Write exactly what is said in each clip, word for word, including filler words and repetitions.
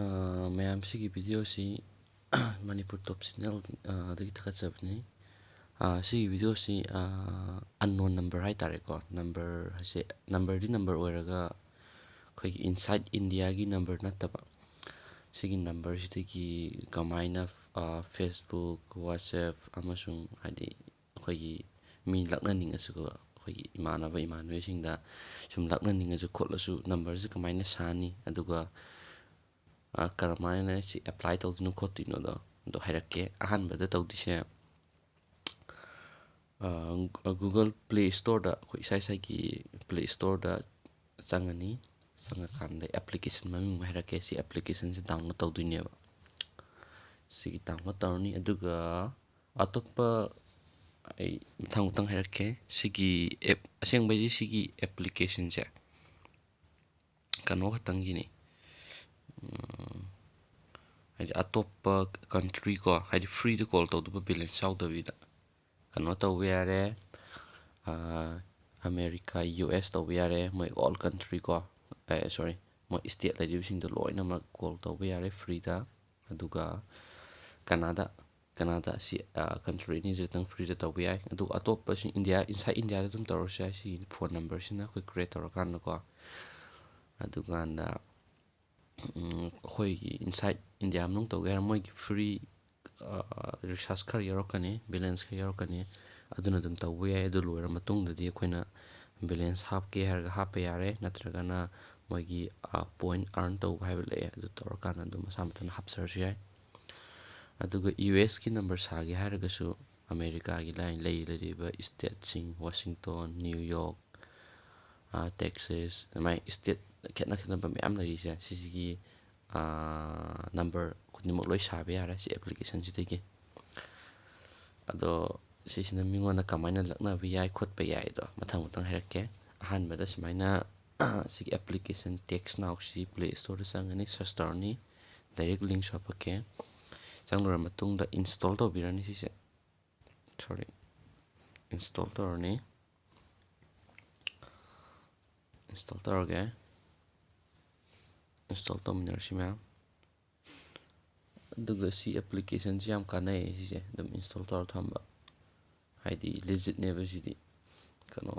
ꯑ, ꯃꯌꯥꯝ, ꯁꯤꯒꯤ ꯚꯤꯗꯤꯑꯣꯁꯤ ꯃꯅꯤꯄꯨꯔ ꯇꯣꯞ ꯆꯦꯅꯦꯜ, ꯑ, ꯗꯒꯤ ꯊꯥꯒꯠꯆꯕꯅꯤ꯫ ꯑ, ꯁꯤꯒꯤ ꯚꯤꯗꯤꯑꯣꯁꯤ, ꯑ, unknown number ꯍꯥꯏꯇꯥꯔꯦꯀꯣ꯫ ꯅꯝꯕꯔ ꯍꯥꯏꯁꯦ, ꯅꯝꯕꯔꯗꯤ ꯅꯝꯕꯔ ꯑꯣꯏꯔꯒ ꯑꯩꯈꯣꯏꯒꯤ inside India ꯒꯤ ꯅꯝꯕꯔ ꯅꯠꯇꯕ꯫ ꯁꯤꯒꯤ ꯅꯝꯕꯔꯁꯤꯗꯒꯤ ꯀꯃꯥꯏꯅ, ꯑ, Facebook, WhatsApp ꯑꯃꯁꯨꯡ ꯍꯥꯏꯗꯤ ꯑꯩꯈꯣꯏꯒꯤ ꯃꯤ ꯂꯛꯅꯅꯤꯡꯉꯁꯨꯀꯣ, ꯑꯩꯈꯣꯏꯒꯤ ꯏꯃꯥꯟꯅꯕ ꯏꯃꯥꯟꯅꯕꯤꯁꯤꯡꯗ ꯁꯨꯝ ꯂꯛꯅꯅꯤꯡꯉꯁꯨ ꯈꯣꯠꯂꯁꯨ ꯅꯝꯕꯔꯁꯦ ꯀꯃꯥꯏꯅ ꯁꯥꯅꯤ, ꯑꯗꯨꯒ, ꯑ, ꯀꯔꯝꯍꯥꯏꯅ ꯁꯤ apply ꯇꯧꯗꯣꯏꯅꯣ ꯈꯣꯠꯇꯣꯏꯅꯣꯗꯣ ꯑꯗꯣ ꯍꯥꯏꯔꯛꯀꯦ꯫ ꯑꯍꯥꯟꯕꯗ ꯇꯧꯗꯣꯏꯁꯦ, ꯑ, Google Play Store ꯗ, ꯑꯩꯈꯣꯏ ꯏꯁꯥ ꯏꯁꯥꯒꯤ Play Store ꯗ ꯆꯪꯉꯅꯤ꯫ ꯆꯪꯉꯀꯥꯟꯗ application ꯃꯃꯤꯡ ꯑꯃ ꯍꯥꯏꯔꯛꯀꯦ, ꯁꯤ application ꯁꯦ download ꯇꯧꯗꯣꯏꯅꯦꯕ꯫ ꯁꯤꯒꯤ download ꯇꯧꯔꯅꯤ, ꯑꯗꯨꯒ ꯑꯇꯣꯞꯄ ꯑꯩ ꯃꯊꯪ ꯃꯊꯪ ꯍꯥꯏꯔꯛꯀꯦ꯫ ꯁꯤꯒꯤ app, ꯑꯁꯦꯡꯕꯩꯗꯤ ꯁꯤꯒꯤ application ꯁꯦ ꯀꯩꯅꯣ ꯈꯛꯇꯪꯒꯤꯅꯤ, ꯎꯝ, ꯍꯥꯏꯗꯤ ꯑꯇꯣꯞꯄ country ꯀꯣ, ꯍꯥꯏꯗꯤ free ꯗ call ꯇꯧꯗꯧꯕ, balance ꯌꯥꯎꯗꯕꯤꯗ꯫ ꯀꯩꯅꯣ ꯇꯧꯕ ꯌꯥꯔꯦ, ꯑꯥ, America, U S ꯇꯧꯕ ꯌꯥꯔꯦ, ꯃꯣꯏ all country ꯀꯣ, ꯑꯦ, sorry, ꯃꯣꯏ state ꯂꯩꯔꯤꯕꯁꯤꯡꯗꯣ ꯂꯣꯏꯅꯃꯛ call ꯇꯧꯕ ꯌꯥꯔꯦ free ꯗ꯫ ꯑꯗꯨꯒ Canada, Canada ꯑꯁꯤ, ꯑꯥ, country ꯑꯅꯤꯁꯤ ꯈꯛꯇꯪ free ꯗ ꯇꯧꯕ ꯌꯥꯏ꯫ ꯑꯗꯨꯒ ꯑꯇꯣꯞꯄꯁꯤꯡ India, inside India ꯗ ꯑꯗꯨꯝ ꯇꯧꯔꯁꯨ ꯌꯥꯏ, ꯁꯤꯒꯤ phone number ꯁꯤꯅ ꯑꯩꯈꯣꯏ create ꯇꯧꯔꯀꯥꯟꯗꯀꯣ꯫ ꯑꯗꯨꯀꯥꯟꯗ, ꯎꯝ, ꯑꯩꯈꯣꯏꯒꯤ inside India ꯃꯅꯨꯡ ꯇꯧꯒꯦ ꯍꯥꯏꯔ ꯃꯣꯏꯒꯤ free, ꯑꯥ, recharge ꯈꯔ ꯌꯥꯎꯔꯛꯀꯅꯤ, balance ꯈꯔ ꯌꯥꯎꯔꯛꯀꯅꯤ, ꯑꯗꯨꯅ ꯑꯗꯨꯝ ꯇꯧꯕ ꯌꯥꯏ꯫ ꯑꯗꯨ ꯂꯣꯏꯔ ꯃꯇꯨꯡꯗꯗꯤ ꯑꯩꯈꯣꯏꯅ balance ꯍꯥꯞꯀꯦ ꯍꯥꯏꯔꯒ ꯍꯥꯞꯄ ꯌꯥꯔꯦ, ꯅꯠꯇ꯭ꯔꯒꯅ ꯃꯣꯏꯒꯤ, ꯑꯥ, point earn ꯇꯧꯕ ꯍꯥꯏꯕ ꯂꯩꯌꯦ, ꯑꯗꯨ ꯇꯧꯔꯀꯥꯟꯗ ꯑꯗꯨꯝ ꯃꯁꯥ ꯃꯊꯟꯇ ꯍꯥꯞꯆꯔꯁꯨ ꯌꯥꯏ꯫ ꯑꯗꯨꯒ U S ꯀꯤ number ꯁꯥꯒꯦ ꯍꯥꯏꯔꯒꯁꯨ America ꯒꯤ ꯂꯥꯏ-, ꯂꯩ-, ꯂꯩꯔꯤꯕ state ꯁꯤꯡ, Washington, New York, ꯑꯥ, Texas, ꯑꯗꯨꯃꯥꯏꯅ state ꯈꯦꯠꯅ ꯈꯦꯠꯅꯕ ꯃꯌꯥꯝ ꯂꯩꯔꯤꯁꯦ, ꯁꯤꯁꯤꯒꯤ, ꯑꯥ, number ꯈꯨꯗꯤꯡꯃꯛ ꯂꯣꯏ ꯁꯥꯕ ꯌꯥꯔꯦ ꯁꯤ application ꯁꯤꯗꯒꯤ꯫ ꯑꯗꯣ ꯁꯤꯁꯤꯅ ꯃꯤꯉꯣꯟꯗ ꯀꯃꯥꯏꯅ ꯂꯛꯅꯕ ꯌꯥꯏ ꯈꯣꯠꯄ ꯌꯥꯏꯗꯣ ꯃꯊꯪ ꯃꯊꯪ ꯍꯥꯏꯔꯛꯀꯦ꯫ ꯑꯍꯥꯟꯕꯗ ꯁꯨꯃꯥꯏꯅ ꯁꯤꯒꯤ application Text Now ꯁꯤ Play Store ꯗ ꯆꯪꯉꯅꯤ, search ꯇꯧꯔꯅꯤ, direct link ꯁꯨ ꯍꯥꯞꯄꯛꯀꯦ꯫ ꯆꯪꯂꯨꯔ ꯃꯇꯨꯡꯗ install ꯇꯧꯕꯤꯔꯅꯤ ꯁꯤꯁꯦ, sorry, install ꯇꯧꯔꯅꯤ꯫ Install ꯇꯧꯔꯒꯦ, install ꯇꯧꯃꯤꯟꯅꯔꯁꯤ ꯃꯌꯥꯝ꯫ ꯑꯗꯨꯒ ꯁꯤ ꯑꯦꯄ꯭ꯂꯤꯀꯦꯁꯟꯁꯤ ꯌꯥꯝ ꯀꯥꯟꯅꯩ, ꯁꯤꯁꯦ ꯑꯗꯨꯝ ꯏꯟꯁꯇꯣꯜ ꯇꯧꯔ ꯊꯝꯕ, ꯍꯥꯏꯗꯤ ꯂꯤꯖꯤꯠꯅꯦꯕ ꯁꯤꯗꯤ, ꯀꯩꯅꯣ,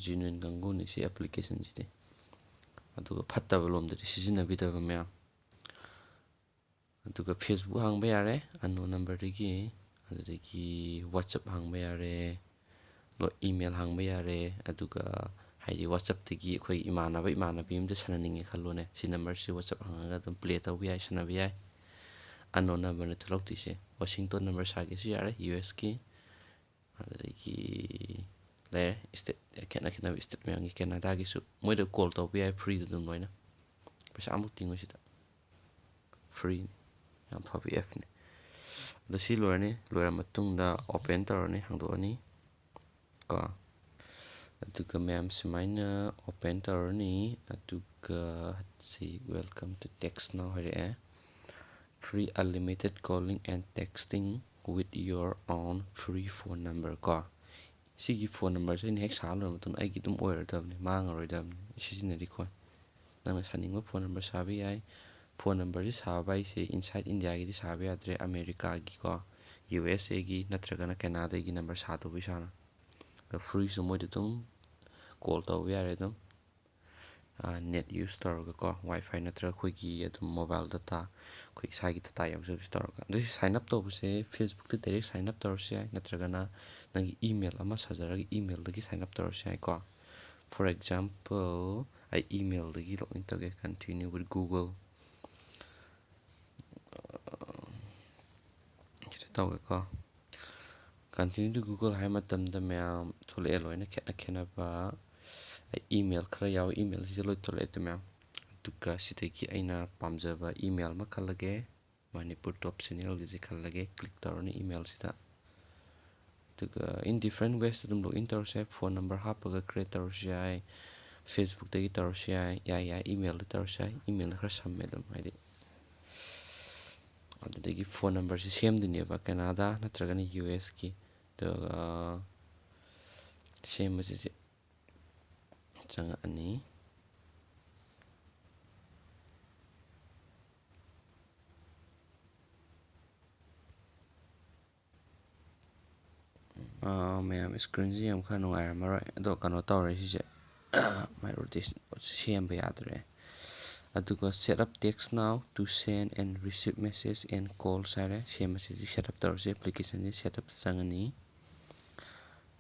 ꯖꯦꯅ꯭ꯌꯨꯟ ꯀꯥꯡꯕꯨꯅꯤ ꯁꯤ ꯑꯦꯄ꯭ꯂꯤꯀꯦꯁꯟꯁꯤꯗꯤ꯫ ꯑꯗꯨꯒ ꯐꯠꯇꯕ ꯂꯣꯝꯗꯗꯤ ꯁꯤꯖꯤꯟꯅꯕꯤꯗꯕ ꯃꯌꯥꯝ꯫ ꯑꯗꯨꯒ ꯐꯦꯁꯕꯨꯛ ꯍꯥꯡꯕ ꯌꯥꯔꯦ ꯑꯟꯅꯣꯟ ꯅꯝꯕꯔꯗꯒꯤ, ꯑꯗꯨꯗꯒꯤ ꯋꯥꯆꯞ ꯍꯥꯡꯕ ꯌꯥꯔꯦ, ꯏꯃꯦꯜ ꯍꯥꯡꯕ ꯌꯥꯔꯦ꯫ ꯑꯗꯨꯒ ꯍꯥꯏꯗꯤ ꯋꯥꯆꯞꯇꯒꯤ ꯑꯩꯈꯣꯏ ꯏꯃꯥꯟꯅꯕ ꯏꯃꯥꯟꯅꯕꯤ ꯑꯃꯗ ꯁꯥꯟꯅꯅꯤꯡꯉꯦ ꯈꯜꯂꯣꯅꯦ, ꯁꯤ ꯅꯝꯕꯔꯁꯤ ꯋꯥꯆꯞ ꯍꯥꯡꯉꯒ ꯑꯗꯨꯝ ꯄ꯭ꯂꯦ ꯇꯧꯕ ꯌꯥꯏ, ꯁꯥꯟꯅꯕ ꯌꯥꯏ꯫ ꯑꯟꯅꯣꯟ ꯅꯝꯕꯔꯅ ꯊꯣꯛꯂꯛꯇꯣꯏꯁꯦ꯫ ꯋꯥꯁꯤꯡꯇꯣꯟ ꯅꯝꯕꯔ ꯁꯥꯒꯦꯁꯨ ꯌꯥꯔꯦ, ꯌꯨ ꯑꯦꯁꯀꯤ꯫ ꯑꯗꯨꯗꯒꯤ ꯂꯩꯔꯦ ꯁ꯭ꯇꯦꯠ ꯈꯦꯠꯅ ꯈꯦꯠꯅꯕ ꯁ꯭ꯇꯦꯠ ꯃꯌꯥꯝꯒꯤ꯫ ꯀꯦꯅꯥꯗꯥꯒꯤꯁꯨ ꯃꯣꯏꯗ ꯀꯣꯜ ꯇꯧꯕ ꯌꯥꯏ ꯐ꯭ꯔꯤꯗ ꯑꯗꯨꯝ ꯂꯣꯏꯅ, ꯄꯩꯁꯥ ꯑꯃꯨꯛ ꯇꯤꯡꯉꯣꯏ ꯁꯤꯗ, ꯐ꯭ꯔꯤꯅꯤ꯫ ꯌꯥꯝ ꯐꯕ ꯑꯦꯞꯅꯤ꯫ ꯑꯗꯣ ꯁꯤ ꯂꯣꯏꯔꯅꯤ, ꯂꯣꯏꯔ ꯃꯇꯨꯡꯗ ꯑꯣꯄꯦꯟ ꯇꯧꯔꯅꯤ, ꯍꯥꯡꯗꯣꯛꯑꯅꯤ ꯀꯣ꯫ ꯑꯗꯨꯒ ꯃꯌꯥꯝ ꯁꯨꯃꯥꯏꯅ ꯑꯣꯄꯦꯟ ꯇꯧꯔꯅꯤ꯫ ꯑꯗꯨꯒ ꯁꯤ welcome to text now ꯍꯥꯏꯔꯛꯑꯦ꯫ Free unlimited calling and texting with your own free phone number ꯀꯣ꯫ ꯁꯤꯒꯤ ꯐꯣꯟ ꯅꯝꯕꯔꯁꯦ ꯑꯩꯅ ꯍꯦꯛ ꯁꯥ ꯂꯣꯏꯔ ꯃꯇꯨꯡꯗ ꯑꯩꯒꯤ ꯑꯗꯨꯝ ꯑꯣꯏꯔꯗꯕꯅꯤ, ꯃꯥꯡꯉꯔꯣꯏꯗꯕꯅꯤ, ꯑꯩ ꯁꯤꯖꯤꯟꯅꯔꯤ ꯈꯣꯠ꯫ ꯅꯪꯅ ꯁꯥꯅꯤꯡꯕ ꯐꯣꯟ ꯅꯝꯕꯔ ꯁꯥꯕ ꯌꯥꯏ꯫ ꯐꯣꯟ ꯅꯝꯕꯔꯁꯤ ꯁꯥꯕ ꯍꯥꯏꯁꯦ inside Indiaꯒꯤꯗꯤ ꯁꯥꯕ ꯌꯥꯗ꯭ꯔꯦ, ꯑꯃꯦꯔꯤꯀꯥꯒꯤꯀꯣ, ꯌꯨ ꯑꯦꯁ ꯑꯦꯒꯤ ꯅꯠꯇ꯭ꯔꯒꯅ ꯀꯦꯅꯥꯗꯥꯒꯤ ꯅꯝꯕꯔ ꯁꯥꯗꯧꯕ ꯏꯁꯥꯅ꯫ ꯑꯗꯣ ꯐ꯭ꯔꯤꯁꯨ ꯃꯣꯏꯗ ꯑꯗꯨꯝ ꯀꯣꯜ ꯇꯧꯕ ꯌꯥꯔꯦ ꯑꯗꯨꯝ꯫ ꯅꯦꯠ ꯌꯨꯁ ꯇꯧꯔꯒꯀꯣ, ꯋꯥꯏ ꯐꯥꯏ ꯅꯠꯇ꯭ꯔꯒ ꯑꯩꯈꯣꯏꯒꯤ ꯑꯗꯨꯝ ꯃꯣꯕꯥꯏꯜ ꯗꯇꯥ, ꯑꯩꯈꯣꯏ ꯏꯁꯥꯒꯤ ꯗꯇꯥ ꯌꯥꯎꯖꯕꯁꯤ ꯇꯧꯔꯒ꯫ ꯑꯗꯨ ꯁꯤ ꯁꯥꯏꯟ ꯑꯞ ꯇꯧꯕꯁꯦ ꯐꯦꯁꯕꯨꯛꯇ ꯗꯥꯏꯔꯦꯛ ꯁꯥꯏꯟ ꯑꯞ ꯇꯧꯔꯁꯨ ꯌꯥꯏ, ꯅꯠꯇ꯭ꯔꯒꯅ ꯅꯪꯒꯤ ꯏꯃꯦꯜ ꯑꯃ ꯁꯥꯖꯔꯒ ꯏꯃꯦꯜꯗꯒꯤ ꯁꯥꯏꯟ ꯑꯞ ꯇꯧꯔꯁꯨ ꯌꯥꯏꯀꯣ꯫ For example, ꯑꯩ ꯏꯃꯦꯜꯗꯒꯤ ꯂꯣꯒꯏꯟ ꯇꯧꯒꯦ, continue with Google꯫ ꯁꯤꯗ ꯇꯧꯒꯦꯀꯣ꯫ Continue to Google ꯍꯥꯏ ꯃꯇꯝꯗ ꯃꯌꯥꯝ ꯊꯣꯛꯂꯛꯑꯦ ꯂꯣꯏꯅ ꯈꯦꯠꯅ ꯈꯦꯠꯅꯕ꯫ ꯑꯩ ꯏꯃꯦꯜ ꯈꯔ ꯌꯥꯎꯋꯤ, ꯏꯃꯦꯜꯁꯤꯗ ꯂꯣꯏ ꯊꯣꯛꯂꯛꯑꯦ ꯑꯗꯨ ꯃꯌꯥꯝ꯫ ꯑꯗꯨꯒ ꯁꯤꯗꯒꯤ ꯑꯩꯅ ꯄꯥꯝꯖꯕ ꯏꯃꯦꯜ ꯑꯃ ꯈꯜꯂꯒꯦ, ꯃꯅꯤꯄꯨꯔ ꯇꯣꯞ ꯆꯦꯅꯦꯜꯒꯤꯁꯦ ꯈꯜꯂꯒꯦ, ꯀ꯭ꯂꯤꯛ ꯇꯧꯔꯅꯤ ꯏꯃꯦꯜꯁꯤꯗ꯫ ꯑꯗꯨꯒ in different ways ꯑꯗꯨꯝ ꯂꯣꯒꯏꯟ ꯇꯧꯔꯁꯨ ꯌꯥꯏ, ꯐꯣꯟ ꯅꯝꯕꯔ ꯍꯥꯞꯄꯒ ꯀ꯭ꯔꯤꯌꯦꯠ ꯇꯧꯔꯁꯨ ꯌꯥꯏ, ꯐꯦꯁꯕꯨꯛꯇꯒꯤ ꯇꯧꯔꯁꯨ ꯌꯥꯏ, ꯌꯥꯏ ꯌꯥꯏ, ꯏꯃꯦꯜꯗ ꯇꯧꯔꯁꯨ ꯌꯥꯏ, ꯏꯃꯦꯜꯅ ꯈꯔ ꯁꯝꯃꯦ ꯑꯗꯨꯝ ꯍꯥꯏꯗꯤ꯫ ꯑꯗꯨꯗꯒꯤ ꯐꯣꯟ ꯅꯝꯕꯔꯁꯤ ꯁꯦꯝꯗꯣꯏꯅꯦꯕ, ꯀꯦꯅꯥꯗꯥ ꯅꯠꯇ꯭ꯔꯒꯅ ꯌꯨ ꯑꯦꯁꯀꯤ꯫ ꯑꯗꯨꯒ ꯁꯦꯝꯕꯁꯤꯁꯦ ꯆꯪꯉꯛꯑꯅꯤ꯫ ꯃꯌꯥꯝ screenꯁꯦ ꯌꯥꯝ ꯈꯔ ꯅꯨꯡꯉꯥꯏꯔꯝꯃꯔꯣꯏ꯫ ꯑꯗꯣ ꯀꯩꯅꯣ ꯇꯧꯔꯦ ꯁꯤꯁꯦ, my rotation ꯁꯦꯝꯕ ꯌꯥꯗ꯭ꯔꯦ꯫ ꯑꯗꯨꯒ set up text now to send and receive message and calls ꯍꯥꯏꯔꯦ꯫ ꯁꯦꯝꯕꯁꯤꯗꯤ set up ꯇꯧꯔꯁꯤ꯫ Applicationꯁꯤ set up ꯆꯪꯉꯅꯤ꯫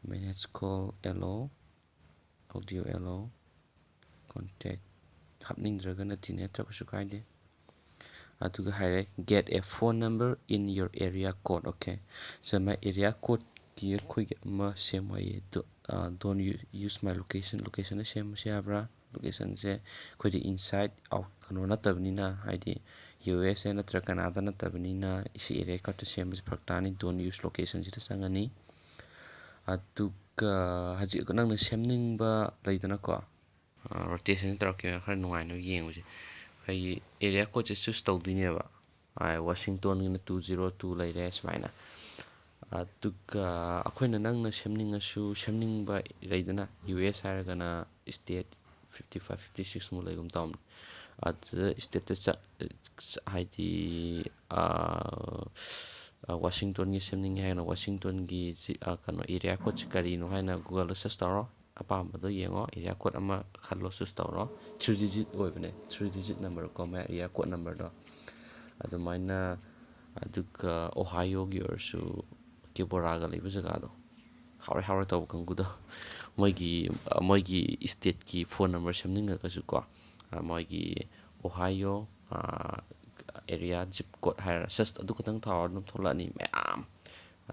Manage call allow, audio allow, contact ꯍꯥꯞꯅꯤꯡꯗ꯭ꯔꯒꯅ ꯊꯤꯅꯦꯠꯇ꯭ꯔꯒꯁꯨ ꯀꯥꯏꯗꯦ꯫ ꯑꯗꯨꯒ ꯍꯥꯏꯔꯦ, get a phone number in your area code꯫ Okay, ꯁꯤꯗ ꯃꯥꯏ area codeꯀꯤ ꯑꯩꯈꯣꯏꯒꯤ ꯑꯃ ꯁꯦꯝꯃꯣ ꯍꯥꯏꯌꯦ꯫ Don't use my location꯫ Locationꯗ ꯁꯦꯝꯕꯁꯨ ꯌꯥꯕ꯭ꯔꯥ? Locationꯁꯦ ꯑꯩꯈꯣꯏꯗꯤ inside out ꯀꯩꯅꯣ ꯅꯠꯇꯕꯅꯤꯅ, ꯍꯥꯏꯗꯤ ꯌꯨ ꯑꯦꯁ ꯑꯦ ꯅꯠꯇ꯭ꯔꯒ ꯀꯅꯥꯗꯥ ꯅꯠꯇꯕꯅꯤꯅ ꯁꯤ area codeꯇ ꯁꯦꯝꯕꯁꯦ ꯐꯔꯛ ꯇꯥꯅꯤ꯫ Don't use locationꯁꯤꯗ ꯆꯪꯉꯅꯤ꯫ ꯑꯗꯨꯒ ꯍꯧꯖꯤꯛ ꯅꯪꯅ ꯁꯦꯝꯅꯤꯡꯕ ꯂꯩꯗꯅꯀꯣ, rotation ꯇꯧꯔꯛꯀꯦ, ꯈꯔ ꯅꯨꯡꯉꯥꯏꯅꯕ ꯌꯦꯡꯉꯨꯁꯦ꯫ ꯑꯩꯈꯣꯏꯒꯤ area codeꯁꯦ choose ꯇꯧꯗꯣꯏꯅꯦꯕ꯫ Washingtonꯒꯤꯅ two zero two ꯂꯩꯔꯦ ꯁꯨꯃꯥꯏꯅ꯫ ꯑꯗꯨꯒ ꯑꯩꯈꯣꯏꯅ, ꯅꯪꯅ ꯁꯦꯝꯅꯤꯡꯉꯁꯨ, ꯁꯦꯝꯅꯤꯡꯕ ꯂꯩꯗꯅ, ꯌꯨ ꯑꯦꯁ ꯍꯥꯏꯔꯒꯅ state fifty five, fifty six ꯃꯨꯛ ꯂꯩꯒꯨꯝ ꯇꯧꯕꯅꯤ꯫ ꯑꯗꯨꯗ stateꯇ ꯆꯠ-, ꯍꯥꯏꯗꯤ, Washingtonꯒꯤ ꯁꯦꯝꯅꯤꯡꯉꯦ ꯍꯥꯏꯔꯒꯅ Washingtonꯒꯤ ꯀꯩꯅꯣ, area codeꯁꯦ ꯀꯔꯤꯅꯣ ꯍꯥꯏꯅ Googleꯗ search ꯇꯧꯔꯣ꯫ ꯑꯄꯥꯝꯕꯗꯣ ꯌꯦꯡꯉꯣ, area code ꯑꯃ ꯈꯜꯂꯣ, choose ꯇꯧꯔꯣ꯫ Three digit ꯑꯣꯏꯕꯅꯦ, three digit number ꯀꯣ, ꯃꯥꯏ area code numberꯗꯣ ꯑꯗꯨꯃꯥꯏꯅ꯫ ꯑꯗꯨꯒ Ohioꯒꯤ ꯑꯣꯏꯔꯁꯨ ꯀꯦꯕꯣꯔꯥꯒ ꯂꯩꯕ ꯖꯒꯥꯗꯣ, ꯍꯥꯎꯔꯦ ꯍꯥꯎꯔꯦ ꯇꯧꯕ ꯀꯥꯡꯕꯨꯗꯣ, ꯃꯣꯏꯒꯤ, ꯃꯣꯏꯒꯤ stateꯀꯤ phone number ꯁꯦꯝꯅꯤꯡꯉꯒꯁꯨ ꯀꯣ, ꯃꯣꯏꯒꯤ Ohio area zip code ꯍꯥꯏꯔ search ꯑꯗꯨ ꯈꯛꯇꯪ ꯊꯥꯔꯣ, ꯑꯗꯨꯝ ꯊꯣꯛꯂꯛꯑꯅꯤ ꯃꯌꯥꯝ꯫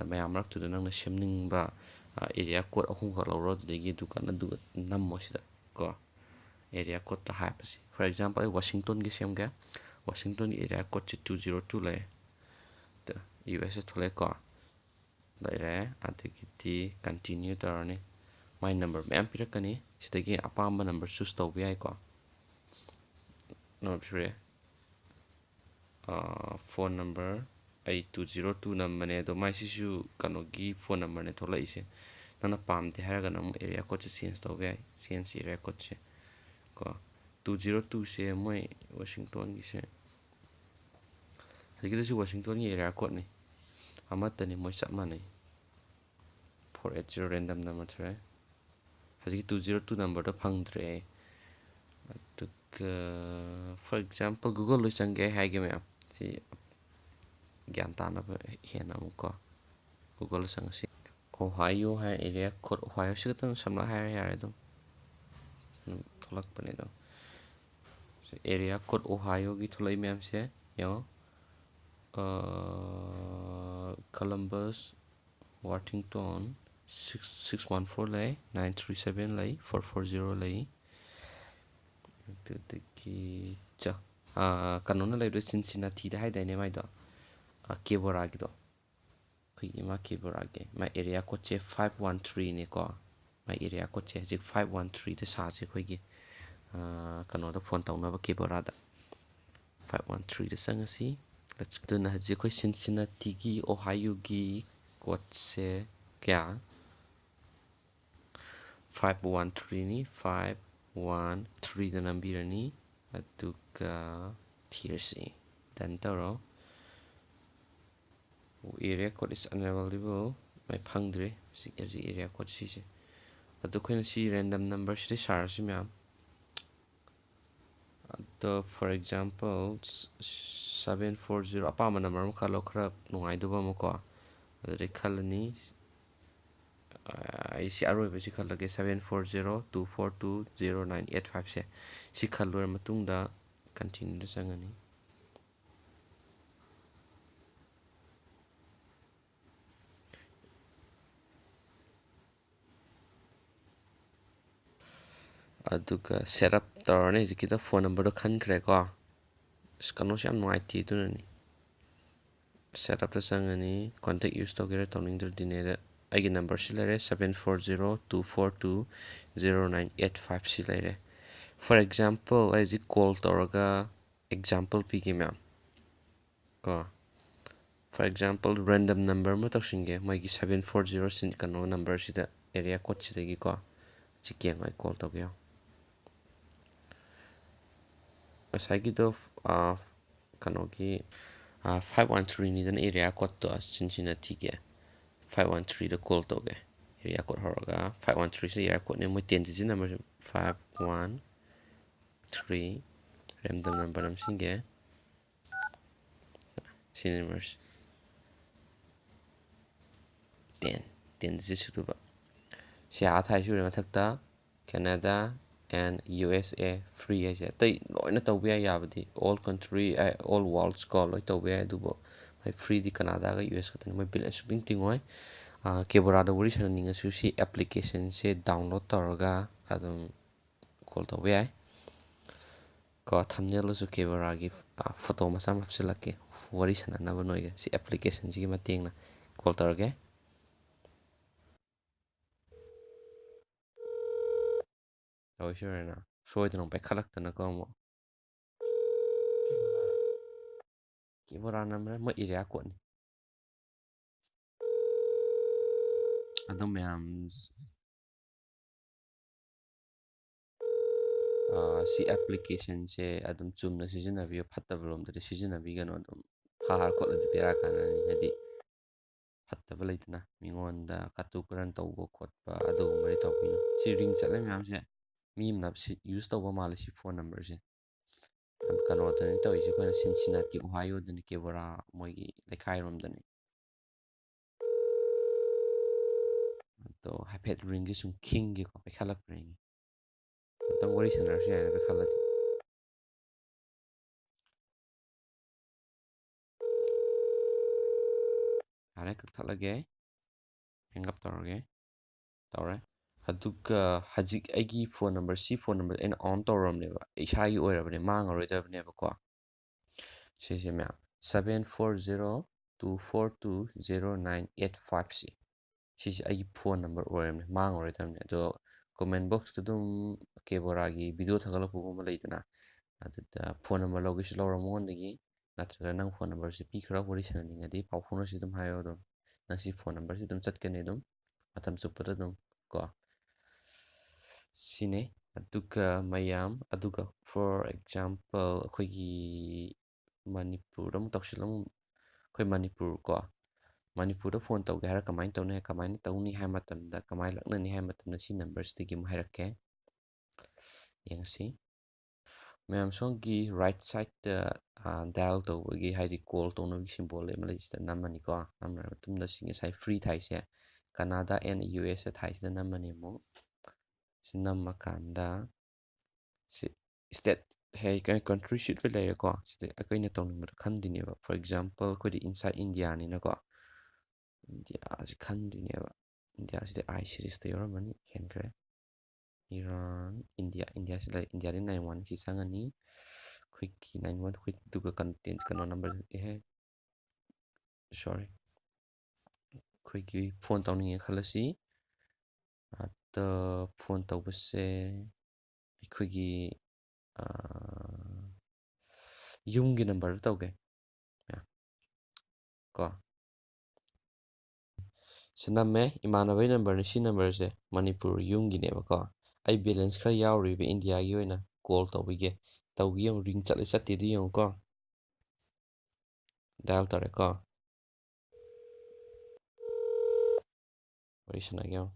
ꯃꯌꯥꯝ ꯃꯔꯛꯇꯨꯗ ꯅꯪꯅ ꯁꯦꯝꯅꯤꯡꯕ area code ꯑꯍꯨꯝꯈꯛ ꯂꯧꯔꯣ, ꯑꯗꯨꯗꯒꯤ ꯑꯗꯨꯒ ꯑꯗꯨꯒ ꯅꯝꯃꯣ ꯁꯤꯗ ꯀꯣ, area codeꯇ ꯍꯥꯞꯄꯁꯤ꯫ For example, ꯑꯩ Washingtonꯒꯤ ꯁꯦꯝꯒꯦ꯫ Washingtonꯒꯤ area codeꯁꯦ two zero two ꯂꯩ꯫ ꯌꯨ ꯑꯦꯁ ꯑꯦ ꯊꯣꯛꯂꯛꯑꯦꯀꯣ, ꯂꯩꯔꯦ꯫ ꯑꯗꯒꯤꯗꯤ continue ꯇꯧꯔꯅꯤ꯫ ꯃꯥꯏ number ꯃꯌꯥꯝ ꯄꯤꯔꯛꯀꯅꯤ, ꯁꯤꯗꯒꯤ ꯑꯄꯥꯝꯕ number choose ꯇꯧꯕ ꯌꯥꯏꯀꯣ꯫ Number ꯄꯤꯔꯛꯑꯦ꯫ Phone number ꯑꯩ two zero two ꯅꯝꯕꯅꯦ, ꯑꯗꯣ ꯃꯥꯏꯁꯤꯁꯨ ꯀꯩꯅꯣꯒꯤ phone numberꯅꯦ ꯊꯣꯛꯂꯛꯏꯁꯦ꯫ ꯅꯪꯅ ꯄꯥꯝꯗꯦ ꯍꯥꯏꯔꯒꯅ ꯑꯃꯨꯛ area codeꯁꯦ change ꯇꯧꯕ ꯌꯥꯏ, change area codeꯁꯦ ꯀꯣ꯫ Two zero twoꯁꯦ ꯃꯣꯏ Washingtonꯒꯤꯁꯦ, ꯍꯧꯖꯤꯛꯀꯤꯗꯨꯁꯨ Washingtonꯒꯤ area codeꯅꯤ, ꯑꯃꯠꯇꯅꯤ, ꯃꯣꯏ ꯆꯞ ꯃꯥꯟꯅꯩ꯫ Four eight zero random number ꯊꯣꯛꯂꯛꯑꯦ꯫ ꯍꯧꯖꯤꯛꯀꯤ two zero two numberꯗꯣ ꯐꯪꯗ꯭ꯔꯦ꯫ ꯑꯗꯨꯒ for example Google ꯂꯣꯏ ꯆꯪꯒꯦ ꯍꯥꯏꯒꯦ ꯃꯌꯥꯝ꯫ ꯁꯤ ꯒ꯭ꯌꯥꯟ ꯇꯥꯅꯕ ꯍꯦꯟꯅ ꯑꯃꯨꯛꯀꯣ Google ꯆꯪꯉꯁꯤ꯫ Ohio ꯍꯥꯏ area code, Ohio ꯁꯤ ꯈꯛꯇꯪ ꯁꯝꯂꯞ ꯍꯥꯏꯔ ꯌꯥꯔꯦ ꯑꯗꯨꯝ꯫ ꯑꯗꯨꯝ ꯊꯣꯛꯂꯛꯄꯅꯦ ꯑꯗꯣ꯫ ꯁꯤ area code Ohioꯒꯤ ꯊꯣꯛꯂꯛꯏ ꯃꯌꯥꯝꯁꯦ ꯌꯦꯡꯉꯣ꯫ ꯑꯥ, Columbus, Washington, six six one four ꯂꯩ, nine three seven ꯂꯩ, four four zero ꯂꯩ꯫ ꯑꯗꯨꯗꯒꯤ ꯆ-, ꯑꯥ, ꯀꯩꯅꯣꯅ ꯂꯩꯕꯗꯣ Cincinnatiꯗ ꯍꯥꯏꯗꯥꯏꯅꯦ ꯃꯥꯏꯗꯣ? ꯑꯥ, ꯀꯦꯕꯣꯔꯥꯒꯤꯗꯣ꯫ ꯑꯩꯈꯣꯏꯒꯤ ꯃꯥ ꯀꯦꯕꯣꯔꯥꯒꯤ꯫ ꯃꯥ area codeꯁꯦ five one threeꯅꯦꯀꯣ꯫ ꯃꯥ area codeꯁꯦ ꯍꯧꯖꯤꯛ five one threeꯗ ꯁꯥꯁꯦ ꯑꯩꯈꯣꯏꯒꯤ, ꯑꯥ, ꯀꯩꯅꯣꯗ phone ꯇꯧꯅꯕ ꯀꯦꯕꯣꯔꯥꯗ꯫ Five one threeꯗ ꯆꯪꯉꯁꯤ꯫ Let's, ꯑꯗꯨꯅ ꯍꯧꯖꯤꯛ ꯑꯩꯈꯣꯏ Cincinnatiꯒꯤ, Ohioꯒꯤ codeꯁꯦ ꯀꯌꯥ? Five one threeꯅꯤ, five one threeꯗ ꯅꯝꯕꯤꯔꯅꯤ꯫ ꯑꯗꯨꯒ ꯊꯤꯔꯁꯤ꯫ Done ꯇꯧꯔꯣ꯫ Area code is unavailable꯫ ꯃꯥꯏ ꯐꯪꯗ꯭ꯔꯦ ꯍꯧꯖꯤꯛ, ꯍꯧꯖꯤꯛ area code ꯁꯤꯁꯦ꯫ ꯑꯗꯣ ꯑꯩꯈꯣꯏꯅ ꯁꯤ random numberꯁꯤꯗꯩ ꯁꯥꯔꯁꯤ ꯃꯌꯥꯝ꯫ ꯑꯗꯣ for example seven four zero, ꯑꯄꯥꯝꯕ number ꯑꯃ ꯈꯜꯂꯣ, ꯈꯔ ꯅꯨꯡꯉꯥꯏꯗꯧꯕ ꯑꯃꯀꯣ꯫ ꯑꯗꯨꯗꯩ ꯈꯜꯂꯅꯤ꯫ ꯑꯩ ꯁꯤ ꯑꯔꯣꯏꯕꯁꯤ ꯈꯜꯂꯒꯦ, seven four zero two four two zero nine eight fiveꯁꯦ꯫ ꯁꯤ ꯈꯜꯂꯣꯏꯔ ꯃꯇꯨꯡꯗ continueꯗ ꯆꯪꯉꯅꯤ꯫ ꯑꯗꯨꯒ set up ꯇꯧꯔꯅꯤ꯫ ꯍꯧꯖꯤꯛꯀꯤꯗ phone numberꯗꯣ ꯈꯟꯈ꯭ꯔꯦꯀꯣ꯫ ꯑꯁ, ꯀꯩꯅꯣꯁꯦ ꯌꯥꯝ ꯅꯨꯡꯉꯥꯏꯇꯦ, ꯑꯗꯨꯅꯅꯤ꯫ Set upꯇ ꯆꯪꯉꯅꯤ꯫ Contact use ꯇꯧꯒꯦꯔꯥ ꯇꯧꯅꯤꯡꯗ꯭ꯔꯗꯤꯅꯦꯗ ꯑꯩꯒꯤ numberꯁꯤ ꯂꯩꯔꯦ, seven four zero two four two zero nine eight five ꯁꯤ ꯂꯩꯔꯦ꯫ For example ꯑꯩ ꯍꯧꯖꯤꯛ call ꯇꯧꯔꯒ example ꯄꯤꯒꯦ ꯃꯌꯥꯝ ꯀꯣ꯫ For example random number ꯑꯃ ꯇꯧꯁꯤꯟꯒꯦ, ꯃꯣꯏꯒꯤ seven four zero ꯁꯤ ꯀꯩꯅꯣ numberꯁꯤꯗ, area codeꯁꯤꯗꯒꯤꯀꯣ꯫ ꯁꯤ ꯌꯦꯡꯉꯣ, ꯑꯩ call ꯇꯧꯒꯦ ꯌꯦꯡꯉꯣ꯫ ꯉꯁꯥꯏꯒꯤꯗꯣ, ꯑꯥ, ꯀꯩꯅꯣꯒꯤ, ꯑꯥ, five one threeꯅꯤꯗꯅ area codeꯇꯣ, Cincinnatiꯒꯤ꯫ Five one threeꯗ call ꯇꯧꯒꯦ꯫ ꯑꯦꯔꯤꯌꯥ ꯀꯣꯠ ꯍꯧꯔꯒ five one three ꯁꯤ ꯑꯦꯔꯤꯌꯥ ꯀꯣꯠꯅꯦ꯫ ꯃꯣꯏ ten digit number five one three, random number ꯑꯃ ꯁꯤꯟꯒꯦ꯫ ꯁꯤ number ten, ten digit ꯁꯨꯗꯣꯏꯕ꯫ ꯁꯤ ꯑꯥ ꯊꯥꯏ ꯁꯨꯔꯦ꯫ ꯃꯊꯛꯇ Canada and U S A free ꯍꯥꯏꯁꯦ꯫ ꯑꯇꯩ ꯂꯣꯏꯅ ꯇꯧꯕ ꯌꯥꯏ ꯌꯥꯕꯗꯤ, all country, all worlds ꯀꯣ, ꯂꯣꯏ ꯇꯧꯕ ꯌꯥꯏ꯫ ꯑꯗꯨꯕꯨ ꯃꯣꯏ freeꯗꯤ Canadaꯒ U S ꯈꯛꯇꯅꯤ꯫ ꯃꯣꯏ bill ꯑꯁꯨꯛ ꯀꯤꯡ ꯇꯤꯡꯉꯣꯏ꯫ ꯑꯥ, Kebora ꯗ ꯋꯥꯔꯤ ꯁꯥꯟꯅꯅꯤꯡꯉꯁꯨ ꯁꯤ applicationꯁꯦ download ꯇꯧꯔꯒ ꯑꯗꯨꯝ call ꯇꯧꯕ ꯌꯥꯏ꯫ ꯀꯣ, thumbnailꯗꯁꯨ Keboraꯒꯤ, ꯑꯥ, photo ꯃꯆꯥ ꯑꯃ ꯍꯥꯞꯆꯤꯜꯂꯛꯀꯦ, ꯋꯥꯔꯤ ꯁꯥꯟꯅꯅꯕ ꯅꯣꯏꯒ꯫ ꯁꯤ applicationꯁꯤꯒꯤ ꯃꯇꯦꯡꯅ call ꯇꯧꯔꯒꯦ꯫ ꯇꯧꯔꯤꯁꯤ ꯌꯦꯡꯉꯨꯅ, ꯁꯣꯏꯗꯅ ꯑꯃꯨꯛ ꯄꯥꯏꯈꯠꯂꯛꯇꯅꯀꯣ ꯑꯃꯨꯛ꯫ Kebora number ꯃꯣꯏ ꯑꯦꯔꯤꯌꯥ ꯀꯣꯠꯅꯤ꯫ ꯑꯗꯣ ꯃꯌꯥꯝ, ꯑꯥ, ꯁꯤ applicationꯁꯦ ꯑꯗꯨꯝ ꯆꯨꯝꯅ ꯁꯤꯖꯤꯟꯅꯕꯤꯌꯨ, ꯐꯠꯇꯕ ꯂꯣꯝꯗꯗꯤ ꯁꯤꯖꯤꯟꯅꯕꯤꯒꯅꯨ꯫ ꯑꯗꯨꯝ ꯐꯥꯔ ꯈꯣꯠꯂꯗꯤ ꯕꯦꯔꯥ ꯀꯥꯟꯅꯅꯤ꯫ ꯍꯥꯏꯗꯤ ꯐꯠꯇꯕ ꯂꯩꯗꯅ, ꯃꯤꯉꯣꯟꯗ ꯀꯇꯨ ꯀꯔꯟ ꯇꯧꯕ ꯈꯣꯠꯄ, ꯑꯗꯨꯒꯨꯝꯕꯗꯤ ꯇꯧꯕꯤꯅꯨ꯫ ꯁꯤ ring ꯆꯠꯂꯦ ꯃꯌꯥꯝꯁꯦ, ꯃꯤ ꯑꯃꯅ ꯁꯤ use ꯇꯧꯕ ꯃꯥꯜꯂꯦ ꯁꯤ phone numberꯁꯦ꯫ ꯀꯩꯅꯣꯗꯅꯤ ꯇꯧꯔꯤꯁꯦ, ꯑꯩꯈꯣꯏꯅ Cincinnati, Ohioꯗꯅꯤ, Kebora ꯃꯣꯏꯒꯤ ꯂꯩꯀꯥꯏꯔꯣꯝꯗꯅꯤ꯫ ꯑꯗꯣ ꯍꯥꯏꯐꯦꯠ ringꯁꯦ ꯁꯨꯝ ꯈꯤꯡꯒꯦꯀꯣ, ꯄꯥꯏꯈꯠꯂꯛꯄ꯭ꯔꯥ ꯌꯦꯡꯒꯦ꯫ ꯑꯝꯇꯪ ꯋꯥꯔꯤ ꯁꯥꯟꯅꯔꯁꯨ ꯌꯥꯏꯅ ꯄꯥꯏꯈꯠꯂꯗꯤ꯫ ꯌꯥꯔꯦ, ꯀꯛꯊꯠꯂꯒꯦ꯫ Hang up ꯇꯧꯔꯒꯦ꯫ ꯇꯧꯔꯦ꯫ ꯑꯗꯨꯒ ꯍꯧꯖꯤꯛ ꯑꯩꯒꯤ phone number, ꯁꯤ phone number ꯑꯩꯅ on ꯇꯧꯔꯕꯅꯦꯕ, ꯏꯁꯥꯒꯤ ꯑꯣꯏꯔꯕꯅꯦ, ꯃꯥꯡꯉꯔꯣꯏꯗꯕꯅꯦꯕꯀꯣ꯫ ꯁꯤꯁꯦ ꯃꯌꯥꯝ, seven four zero two four two zero nine eight five ꯁꯤ, ꯁꯤꯁꯦ ꯑꯩꯒꯤ phone number ꯑꯣꯏꯔꯕꯅꯦ, ꯃꯥꯡꯉꯔꯣꯏꯗꯕꯅꯦ꯫ ꯑꯗꯣ comment boxꯇ ꯑꯗꯨꯝ Keboraꯒꯤ video ꯊꯥꯒꯠꯂꯛꯄꯒꯨꯝꯕ ꯂꯩꯗꯅ, ꯑꯗꯨꯗ phone number ꯂꯧꯒꯦꯁꯨ ꯂꯧꯔꯣ ꯃꯉꯣꯟꯗꯒꯤ, ꯅꯠꯇ꯭ꯔꯒ ꯅꯪ phone numberꯁꯤ ꯄꯤꯈ꯭ꯔꯣ, ꯋꯥꯔꯤ ꯁꯥꯟꯅꯅꯤꯡꯉꯗꯤ ꯄꯥꯎ ꯐꯥꯎꯅꯁꯤ ꯑꯗꯨꯝ ꯍꯥꯏꯌꯣ꯫ ꯑꯗꯨꯝ ꯅꯪ ꯁꯤ phone numberꯁꯤ ꯑꯗꯨꯝ ꯆꯠꯀꯅꯤ ꯑꯗꯨꯝ ꯃꯇꯝ ꯆꯨꯞꯄꯗ ꯑꯗꯨꯝ ꯀꯣ꯫ ꯁꯤꯅꯤ꯫ ꯑꯗꯨꯒ ꯃꯌꯥꯝ, ꯑꯗꯨꯒ for example ꯑꯩꯈꯣꯏꯒꯤ ꯃꯅꯤꯄꯨꯔꯗ ꯑꯃꯨꯛ ꯇꯧꯁꯤꯜꯂ ꯑꯃꯨꯛ, ꯑꯩꯈꯣꯏ ꯃꯅꯤꯄꯨꯔ ꯀꯣ, ꯃꯅꯤꯄꯨꯔꯗ ꯐꯣꯟ ꯇꯧꯒꯦ ꯍꯥꯏꯔ ꯀꯃꯥꯏꯅ ꯇꯧꯅꯤ, ꯀꯃꯥꯏꯅ ꯇꯧꯅꯤ ꯍꯥꯏꯕ ꯃꯇꯝꯗ, ꯀꯃꯥꯏꯅ ꯂꯥꯛꯅꯅꯤ ꯍꯥꯏꯕ ꯃꯇꯝꯗ ꯁꯤ ꯅꯝꯕꯔꯁꯤꯗꯒꯤ ꯑꯃꯨꯛ ꯍꯥꯏꯔꯛꯀꯦ꯫ ꯌꯦꯡꯉꯁꯤ꯫ ꯃꯌꯥꯝ ꯁꯣꯝꯒꯤ ꯔꯥꯏꯠ ꯁꯥꯏꯠꯇ, ꯑ, ꯗꯥꯏꯜ ꯇꯧꯕꯒꯤ, ꯍꯥꯏꯗꯤ ꯀꯣꯜ ꯇꯧꯅꯕꯒꯤ ꯁꯤꯝꯕꯣꯜ ꯑꯃ ꯂꯩ, ꯁꯤꯗ ꯅꯝꯃꯅꯤꯀꯣ꯫ ꯅꯝꯃ ꯃꯇꯨꯡꯗ ꯁꯤ ꯉꯁꯥꯏ ꯐ꯭ꯔꯤ ꯊꯥꯏꯁꯦ, ꯀꯅꯥꯗꯥ and ꯌꯨ ꯑꯦꯁꯇ ꯊꯥꯏꯁꯤꯗ ꯅꯝꯃꯅꯤ ꯑꯃꯨꯛ꯫ ꯁꯤ ꯅꯝꯃꯀꯥꯟꯗ ꯁꯤ ꯁ꯭ꯇꯦꯠ, ꯍꯦ, ꯀꯩꯅꯣ, ꯀꯟꯇ꯭ꯔꯤ ꯁꯤꯠ ꯂꯣꯏ ꯂꯩꯔꯦꯀꯣ꯫ ꯁꯤꯗ ꯑꯩꯈꯣꯏꯅ ꯇꯧꯅꯤꯡꯕꯗꯣ ꯈꯟꯗꯣꯏꯅꯦꯕ꯫ For example, ꯑꯩꯈꯣꯏꯗꯤ inside Indiaꯅꯤꯅꯀꯣ꯫ ꯏꯟꯗꯤꯌꯥꯁꯤ ꯈꯟꯗꯣꯏꯅꯦꯕ꯫ ꯏꯟꯗꯤꯌꯥꯁꯤꯗꯤ I series ꯌꯧꯔꯝꯃꯅꯤ, ꯍꯦꯟꯈ꯭ꯔꯦ꯫ ꯏꯔꯥꯟ, ꯏꯟꯗꯤꯌꯥ, ꯏꯟꯗꯤꯌꯥꯁꯤ ꯂꯩ꯫ ꯏꯟꯗꯤꯌꯥꯗꯤ nine one ꯁꯤ ꯆꯪꯉꯅꯤ꯫ ꯑꯩꯈꯣꯏꯒꯤ nine one, ꯑꯩꯈꯣꯏ ꯑꯗꯨꯒ content, ꯀꯩꯅꯣ, ꯅꯝꯕꯔ, ꯑꯦꯍꯦ, sorry, ꯑꯩꯈꯣꯏꯒꯤ ꯐꯣꯟ ꯇꯧꯅꯤꯡꯉꯦ ꯈꯜꯂꯁꯤ꯫ ꯑꯗ ꯐꯣꯟ ꯇꯧꯕꯁꯦ ꯑꯩꯈꯣꯏꯒꯤ, ꯑ, ꯌꯨꯝꯒꯤ ꯅꯝꯕꯔꯗ ꯇꯧꯒꯦ꯫ ꯌꯥ꯫ ꯀꯣ꯫ ꯁꯤ ꯅꯝꯃꯦ, ꯏꯃꯥꯟꯅꯕꯒꯤ ꯅꯝꯕꯔꯅꯤ꯫ ꯁꯤ ꯅꯝꯕꯔꯁꯦ ꯃꯅꯤꯄꯨꯔ ꯌꯨꯝꯒꯤꯅꯦꯕꯀꯣ꯫ ꯑꯩ balance ꯈꯔ ꯌꯥꯎꯔꯤꯕ ꯏꯟꯗꯤꯌꯥꯒꯤ ꯑꯣꯏꯅ, call ꯇꯧꯕꯤꯒꯦ꯫ ꯇꯧꯒꯦ ꯌꯦꯡꯉꯨ, ring ꯆꯠꯂꯦ ꯆꯠꯇꯦꯗꯤ ꯌꯦꯡꯉꯨꯀꯣ꯫ Dial ꯇꯧꯔꯦꯀꯣ꯫ ꯋꯥꯔꯤ ꯁꯥꯟꯅꯒꯦ ꯌꯦꯡꯉꯨ꯫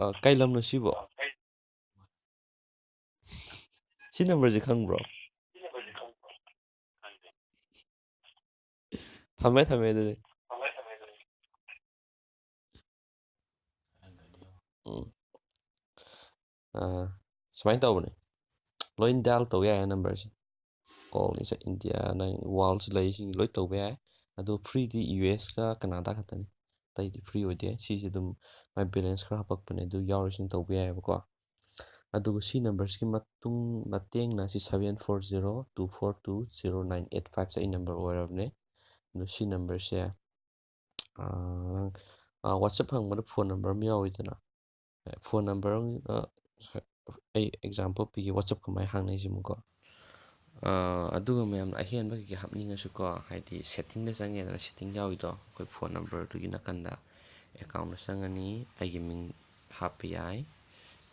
ꯑ, ꯀꯩ ꯂꯝꯅꯣ ꯁꯤꯕꯣ? ꯁꯤ ꯅꯝꯕꯔꯁꯦ ꯈꯪꯕ꯭ꯔꯣ? ꯊꯝꯃꯦ, ꯊꯝꯃꯦ ꯑꯗꯨꯗꯤ꯫ ꯎꯝ꯫ ꯑ, ꯁꯨꯃꯥꯏꯅ ꯇꯧꯕꯅꯦ꯫ ꯂꯣꯏ dial ꯇꯧ ꯌꯥꯏ ꯅꯝꯕꯔꯁꯦ꯫ All inside India, ꯅꯪ world ꯂꯩꯔꯤꯁꯤꯡ ꯂꯣꯏ ꯇꯧꯕ ꯌꯥꯏ꯫ ꯑꯗꯣ freeꯗꯤ ꯌꯨ ꯑꯦꯁꯀ ꯀꯅꯥꯗꯥ ꯈꯛꯇꯅꯤ꯫ ꯑꯇꯩꯗꯤ free ꯑꯣꯏꯗꯦ꯫ ꯁꯤꯁꯦ ꯑꯗꯨꯝ ꯃꯥꯏ balance ꯈꯔ ꯍꯥꯄꯛꯄꯅꯦ, ꯑꯗꯨ ꯌꯥꯎꯔꯤꯁꯤꯡ ꯇꯧꯕ ꯌꯥꯏꯑꯕꯀꯣ꯫ ꯑꯗꯨꯒ ꯁꯤ ꯅꯝꯕꯔꯁꯤꯒꯤ ꯃꯇꯨꯡ, ꯃꯇꯦꯡꯅ ꯁꯤ seven four zero two four two zero nine eight five ꯁꯦ ꯑꯩ ꯅꯝꯕꯔ ꯑꯣꯏꯔꯕꯅꯦ꯫ ꯑꯗꯣ ꯁꯤ ꯅꯝꯕꯔꯁꯦ, ꯑꯥ, ꯅꯪ, ꯑꯥ, WhatsApp ꯍꯪꯕꯗ ꯐꯣꯟ ꯅꯝꯕꯔ ꯑꯃ ꯌꯥꯎꯋꯤꯗꯅ꯫ ꯐꯣꯟ ꯅꯝꯕꯔ ꯑꯃ, ꯑꯥ, ꯑꯩ example ꯄꯤꯒꯦ, WhatsApp ꯀꯃꯥꯏꯅ ꯍꯥꯡꯅꯩꯁꯤꯃꯀꯣ꯫ ꯑꯥ, ꯑꯗꯨꯒ ꯃꯌꯥꯝꯅ ꯑꯍꯦꯟꯕ ꯀꯩꯀꯩ ꯍꯥꯞꯅꯤꯡꯉꯁꯨꯀꯣ, ꯍꯥꯏꯗꯤ settingꯗ ꯆꯪꯉꯦꯗꯅ, setting ꯌꯥꯎꯋꯤꯗꯣ, ꯑꯩꯈꯣꯏ ꯐꯣꯟ ꯅꯝꯕꯔꯗꯨꯒꯤ ꯅꯥꯀꯟꯗ accountꯗ ꯆꯪꯉꯅꯤ, ꯑꯩꯒꯤ ꯃꯤꯡ ꯍꯥꯞꯄ ꯌꯥꯏ,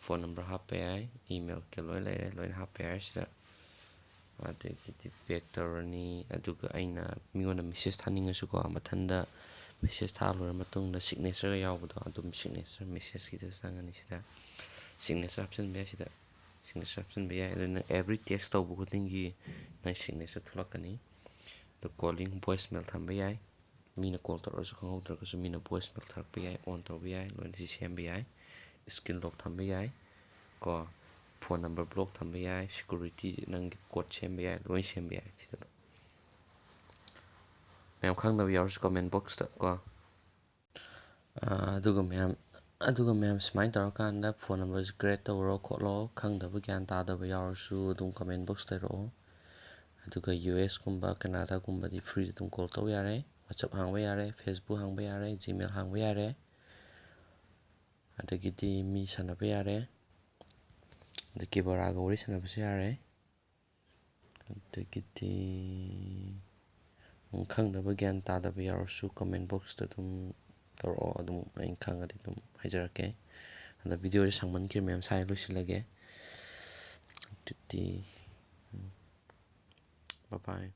ꯐꯣꯟ ꯅꯝꯕꯔ ꯍꯥꯞꯄ ꯌꯥꯏ, ꯏꯃꯦꯜ ꯀꯩꯀꯩ ꯂꯣꯏ ꯂꯩꯔꯦ, ꯂꯣꯏꯅ ꯍꯥꯞꯄ ꯌꯥꯏ ꯁꯤꯗ꯫ ꯑꯗꯒꯤꯗꯤ ꯕꯦꯛ ꯇꯧꯔꯅꯤ꯫ ꯑꯗꯨꯒ ꯑꯩꯅ ꯃꯤꯉꯣꯟꯗ ꯃꯦꯁꯦꯖ ꯊꯥꯅꯤꯡꯉꯁꯨꯀꯣ, ꯃꯊꯟꯗ ꯃꯦꯁꯦꯖ ꯊꯥ ꯂꯣꯏꯔ ꯃꯇꯨꯡꯗ ꯁꯤꯒꯅꯦꯆꯔꯒ ꯌꯥꯎꯕꯗꯣ, ꯑꯗꯨꯝ ꯁꯤꯒꯅꯦꯆꯔ ꯃꯦꯁꯦꯖꯀꯤꯗ ꯆꯪꯉꯅꯤ꯫ ꯁꯤꯗ ꯁꯤꯒꯅꯦꯆꯔ ꯍꯥꯞꯆꯤꯟꯕ ꯌꯥꯏ, ꯁꯤꯗ ꯁꯤꯒꯅꯦꯆꯔ ꯍꯥꯞꯆꯤꯟꯕ ꯌꯥꯏ꯫ ꯑꯗꯨ ꯅꯪ ꯑꯦꯕ꯭ꯔꯤ ꯇꯦꯛꯁ ꯇꯧꯕ ꯈꯨꯗꯤꯡꯒꯤ ꯅꯪ ꯁꯤꯒꯅꯦꯆꯔ ꯊꯣꯛꯂꯛꯀꯅꯤ꯫ ꯑꯗꯨ ꯀꯣꯂꯤꯡ ꯚꯣꯏꯁ ꯃꯦꯜ ꯊꯝꯕ ꯌꯥꯏ, ꯃꯤꯅ ꯀꯣꯜ ꯇꯧꯔꯛꯑꯁꯨ ꯈꯪꯍꯧꯗ꯭ꯔꯒꯁꯨ ꯃꯤꯅ ꯚꯣꯏꯁ ꯃꯦꯜ ꯊꯥꯔꯛꯄ ꯌꯥꯏ, ꯑꯣꯟ ꯇꯧꯕ ꯌꯥꯏ, ꯂꯣꯏꯅ ꯁꯤ ꯁꯦꯝꯕ ꯌꯥꯏ꯫ ꯁ꯭ꯀꯔꯤꯟ ꯂꯣꯛ ꯊꯝꯕ ꯌꯥꯏ ꯀꯣ, ꯐꯣꯟ ꯅꯝꯕꯔ ꯕ꯭ꯂꯣꯛ ꯊꯝꯕ ꯌꯥꯏ, ꯁꯦꯀ꯭ꯌꯨꯔꯤꯇꯤ ꯅꯪꯒꯤ ꯀꯣꯗ ꯁꯦꯝꯕ ꯌꯥꯏ, ꯂꯣꯏ ꯁꯦꯝꯕ ꯌꯥꯏ ꯁꯤꯗ꯫ ꯃꯌꯥꯝ ꯈꯪꯗꯕ ꯌꯥꯎꯔꯁꯨ ꯀꯣꯃꯦꯟ ꯕꯣꯛꯁꯇ ꯀꯣ꯫ ꯑꯥ, ꯑꯗꯨꯒ ꯃꯌꯥꯝ, ꯑꯗꯨꯒ ꯃꯌꯥꯝ ꯁꯨꯃꯥꯏꯅ ꯇꯧꯔꯀꯥꯟꯗ ꯐꯣꯟ ꯅꯝꯕꯔꯁꯦ ꯀ꯭ꯔꯤꯌꯦꯠ ꯇꯧꯔꯣ ꯈꯣꯠꯂꯣ, ꯈꯪꯗꯕ ꯒ꯭ꯌꯥꯟ ꯇꯥꯗꯕ ꯌꯥꯎꯔꯁꯨ ꯑꯗꯨꯝ ꯀꯣꯃꯦꯟ ꯕꯣꯛꯁꯇ ꯍꯥꯏꯔꯛꯑꯣ꯫ ꯑꯗꯨꯒ ꯌꯨ ꯑꯦꯁꯀꯨꯝꯕ ꯀꯅꯥꯗꯥꯒꯨꯝꯕꯗꯤ ꯐ꯭ꯔꯤꯗ ꯑꯗꯨꯝ ꯀꯣꯜ ꯇꯧꯕ ꯌꯥꯔꯦ, ꯋꯥꯆꯞ ꯍꯥꯡꯕ ꯌꯥꯔꯦ, ꯐꯦꯁꯕꯨꯛ ꯍꯥꯡꯕ ꯌꯥꯔꯦ, ꯖꯤꯃꯦꯜ ꯍꯥꯡꯕ ꯌꯥꯔꯦ꯫ ꯑꯗꯒꯤꯗꯤ ꯃꯤ ꯁꯥꯟꯅꯕ ꯌꯥꯔꯦ, ꯑꯗꯒꯤ ꯕꯣꯔꯥꯒ ꯋꯥꯔꯤ ꯁꯥꯟꯅꯕꯁꯨ ꯌꯥꯔꯦ꯫ ꯑꯗꯒꯤꯗꯤ ꯈꯪꯗꯕ ꯒ꯭ꯌꯥꯟ ꯇꯥꯗꯕ ꯌꯥꯎꯔꯁꯨ ꯀꯣꯃꯦꯟ ꯕꯣꯛꯁꯇ ꯑꯗꯨꯝ ꯇꯧꯔꯛꯑꯣ, ꯑꯗꯨꯝ ꯑꯩꯅ ꯈꯪꯉꯗꯤ ꯑꯗꯨꯝ ꯍꯥꯏꯖꯔꯛꯀꯦ꯫ ꯑꯗ ꯚꯤꯗꯤꯑꯣꯁꯦ ꯁꯥꯡꯃꯟꯈ꯭ꯔꯦ ꯃꯌꯥꯝ, ꯁ꯭ꯋꯥꯏꯗ ꯂꯣꯏꯁꯤꯜꯂꯒꯦ꯫ ꯑꯗꯨꯗꯤ, ꯎꯝ, bye bye꯫